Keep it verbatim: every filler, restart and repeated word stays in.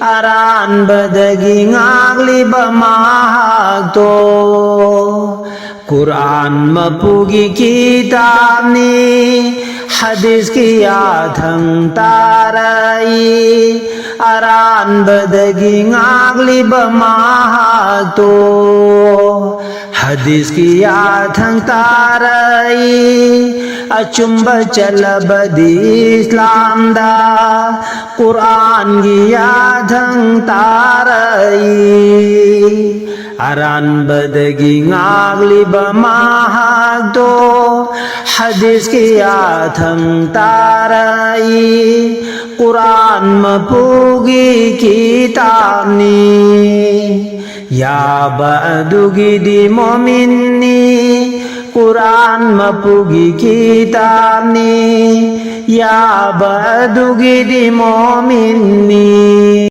ꯑꯔꯥꯟꯕꯗꯒꯤ ꯉꯥꯛꯂꯤꯕ ꯃꯍꯥꯛꯇꯣ꯫ ꯀꯨꯔꯥꯟ ꯃꯄꯨꯒꯤ ꯀꯤꯇꯥꯕꯅꯤ, ꯍꯗꯤꯁꯀꯤ ꯌꯥꯊꯪ ꯇꯥꯔꯛꯏ꯫ ꯑꯔꯥꯟꯕꯗꯒꯤ ꯉꯥꯛꯂꯤꯕ ꯃꯍꯥꯛꯇꯣ꯫ ꯍꯗꯤꯁꯀꯤ ꯌꯥꯊꯪ ꯇꯥꯔꯛꯏ꯫ ꯑꯆꯨꯝꯕ ꯆꯠꯂꯕꯗꯤ ꯏꯁꯂꯥꯝꯗ ꯀꯨꯔꯥꯟꯒꯤ ꯌꯥꯊꯪ ꯇꯥꯔꯛꯏ꯫ ꯑꯔꯥꯟꯕꯗꯒꯤ ꯉꯥꯛꯂꯤꯕ ꯃꯍꯥꯛꯇꯣ꯫ ꯍꯗꯤꯁꯀꯤ ꯌꯥꯊꯪ ꯇꯥꯔꯛꯏ꯫ ꯀꯨꯔꯥꯟ ꯃꯄꯨꯒꯤ ꯀꯤꯇꯥꯕꯅꯤ꯫ ꯌꯥꯕ ꯑꯗꯨꯒꯤꯗꯤ ꯃꯣꯃꯤꯟꯅꯤ꯫ ꯀꯨꯔꯥꯟ ꯃꯄꯨꯒꯤ ꯀꯤꯇꯥꯕꯅꯤ꯫ ꯌꯥꯕ ꯑꯗꯨꯒꯤꯗꯤ ꯃꯣꯃꯤꯟꯅꯤ꯫